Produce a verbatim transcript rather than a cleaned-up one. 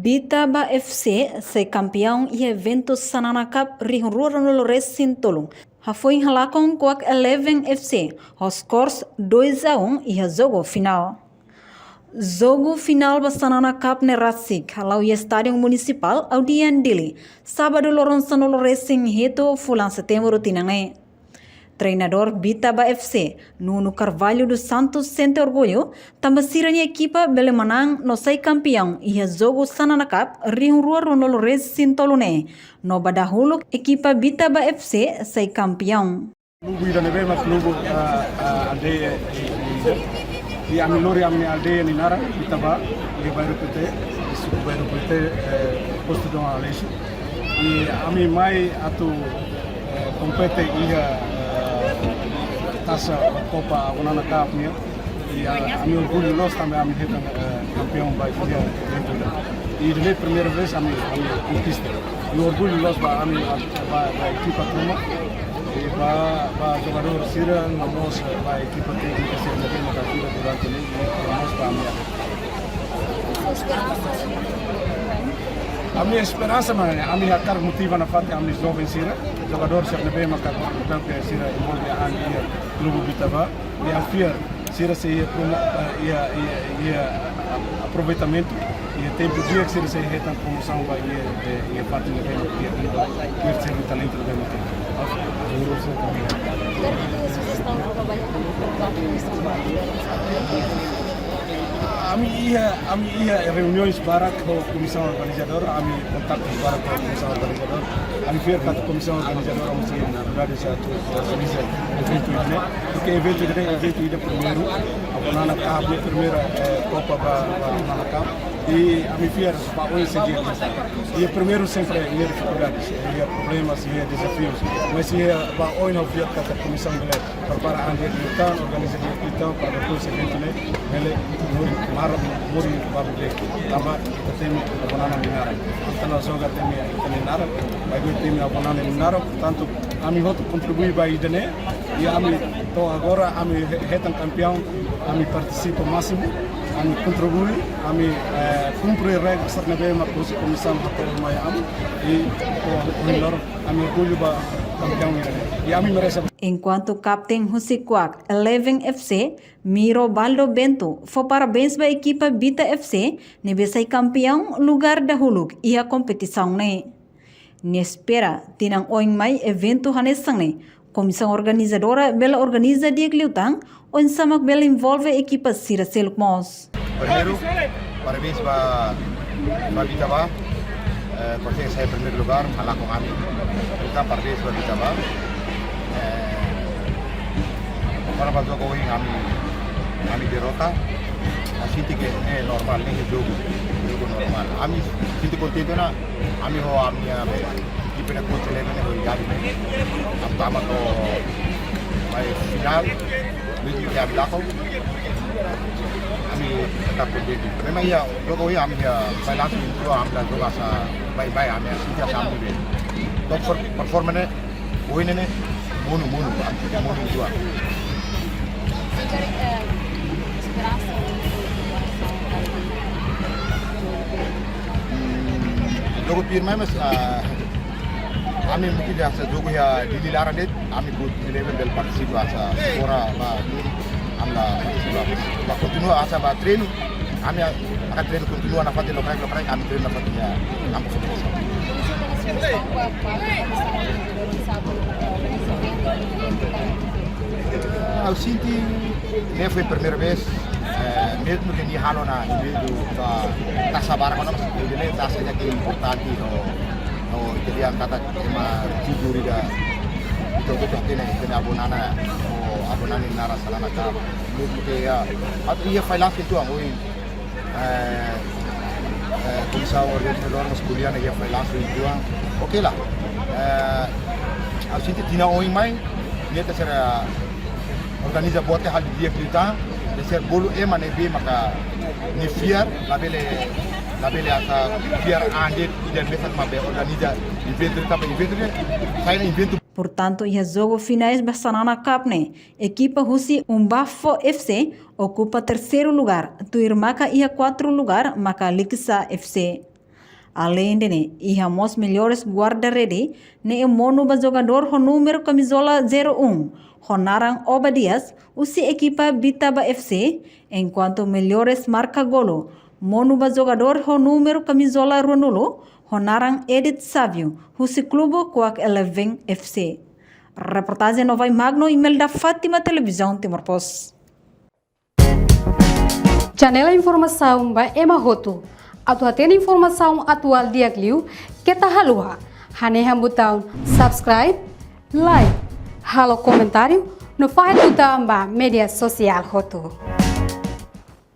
Bitaba F C sai kampeaun iha eventu Xanana Cup rihun rua ruanulu resin tolu. Hafoin halakon Kuak Eleven F C ho skor dois a um iha jogu finál. Jogu finál ba Xanana Cup ne'e rasik hala'o iha Estádiu Munisipál Audian Dili, sábadu loron sanulu resin hitu fulan setembru tinan ne'e. Treinadór Bitaba F C, Nuno Carvalho dos Santos, sente orgullu tanba sira-nia ekipa bele manán no sai kampeaun iha jogu Xanana Cup rihun rua ruanulu resin tolu ne'e, no ba dahuluk ekipa Bitaba F C sai kampeaun. Klubu ida ne'ebé mak klubu, ah, ah, aldeia, eh, eh, i ami lori ami-nia aldeia nia naran, Bitaba, iha Bairru Pité, iha suku Bairru Pité, eh, postu Dom Aleixo. I ami mai atu, eh, kompete iha, eh, Taça Copa Avonana Cup nian. I, ah, ami orgullu loos tanba ami hetan, eh, kampeaun ba iha eventu ida. I ida-ne'e primeira vez ami, ami konkista. I orgullu loos ba ami, ah, ba, ba ekipa tama. I ba, ba jogadór sira, no mós, eh, ba ekipa téknika sira ne'ebé mak ajuda durante ne'e, i no mós ba ami. Ami-nia esperansa mak ne'e, ami hakarak motiva nafatin ami-nia joven sira, jogadór sira ne'ebé mak durante sira envolve an iha klubu Bitaba. I ami fiar sira sei iha promo-, eh, iha, iha, iha, ah, aproveitamentu, iha tempu di'ak sira sei hetan promosaun ba iha, eh, iha parte ne'ebé mak iha, iha, iha terseira talentu ne'ebé mak iha. Quero pedir sugestão para trabalhar com a comissão. Ami iha, ami iha reuniões barak ho komisaun organizadora, ami kontaktu barak ho komisaun organizadora. Ami fiar katak komisaun organizadora mós iha dificuldade atu organiza eventu ida-ne'e. Porke eventu ida-ne'e, eventu ida primeiru, Avonana Cup, primeira, eh, Copa ba, ba Avonana Cup. I ami fiar ba oin sei di'ak. I primeiru sempre iha dificuldades, iha problemas, iha dezafius. Mas iha ba oin ha'u fiar katak komisaun bele prepara an di'ak liután, organiza di'ak liután, para depois eventu ne'e bele moris, mara, moris ba bebé. Tanba ita temi Avonana nia naran. Ita la joga temi ita-nia naran, maibé temi Avonana nia naran. Portantu, ami hotu kontribui ba ida-ne'e, i ami to'o agora, ami he-, hetan kampeaun, ami partisipa másimu, ami kontribui, ami, eh, kumpre regra sira ne'ebé mak husi komisaun hato'o mai ami, i to'o ohin loron, ami orgullu ba kampeaun ida-ne'e. I ami merese. Enkuantu kapten husi Kuak Eleven F C, Miro Baldo Bento, fó parabéns ba ekipa Bita F C, ne'ebé sai kampeaun lugár dahuluk iha kompetisaun ne'e. Nia espera tinan oin mai eventu hanesan ne'e, komisaun organizadora bele organiza di'ak liután, oinsá mak bele envolve ekipa sira seluk mós. Primeiru, parabéns ba, ba Bitaba, eh, konsege sai primeiru lugár, halakon ami. Entaun, parabéns ba Bitaba. Eh, agora ba jogu ohin ami, ami derrota. Ha'u sente ke ne'e normál, ne'e jogu, jogu normál. Ami sente kontente ona, ami ho ami-nia, ami-nia ekipa ne'e kontente ona, ho idade ne'e. Ami tama to'o mai finál, mezmu ke ami lakon, ami tetap kontente. Memang iha, jogu iha ami iha balansu itu, ami la joga sa baibain, ami sente sa ami be. Top per-, performa ne'e, ohin ne'e, monu, monu, monu jua. Jogu tuirmai, mas, ah, ami mungkin ya sa jogu iha Dili laran de'it, ami buat eleven bele partisipa sa fora ba, ami la partisipa. Ba kontinua sa ba treinu, ami aka treinu kontinua nafatin lokraik, lokraik, ami treinu nafatin iha kampu futsal. Ha'u sente ne'e foin primeira vez, eh, mezmu ke nia halo ona eventu ba taça barak ona, mas ida-ne'e taça ida ke importante ho, ho ita dehan katak ema juduri da, ita hotu hatene, hatene Avonana, ho Avonana nia naran Xanana Cup. Mezmu ke iha, atu iha fallansu uitoan, ohin, eh, eh, komisaun organizadora mós ko'alia ona iha fallansu uitoan. Oke lah. Eh, ha'u sente tinan oin mai, nia tenke ser, eh, organiza buat halo di'ak liután, tenke ser bolu ema ne'ebé maka nia fiar, labele, labele asa fiar an de'it, ida mesak maibé organiza eventu, tanba eventu ne'e, sai eventu. Portantu, iha jogu finais ba Xanana Cup ne'e, ekipa husi Umbafo F C okupa terseiru lugár, tuir maka iha kuatru lugár maka Likisá F C. Aleinde ne'e, iha mós mellores guarda-rede ne'e monu ba jogadór ho númeru kamizola zero um, ho naran Obadias, husi ekipa Bitaba F C, enkuantu mellores marka golu monu ba jogadór ho númeru kamizola ruanulu, ho naran Edith Savio, husi klube Quack Eleven F C. Reportajen Novai Magno, Imelda Fátima, Televizaun Timor Post. Janela informasaun ba ema hotu. Atu hatene informasaun atuál di'ak liu, keta haluha hanehan butaun subscribe, like, halo komentáriu, no fahe tutan ba média sosiál hotu.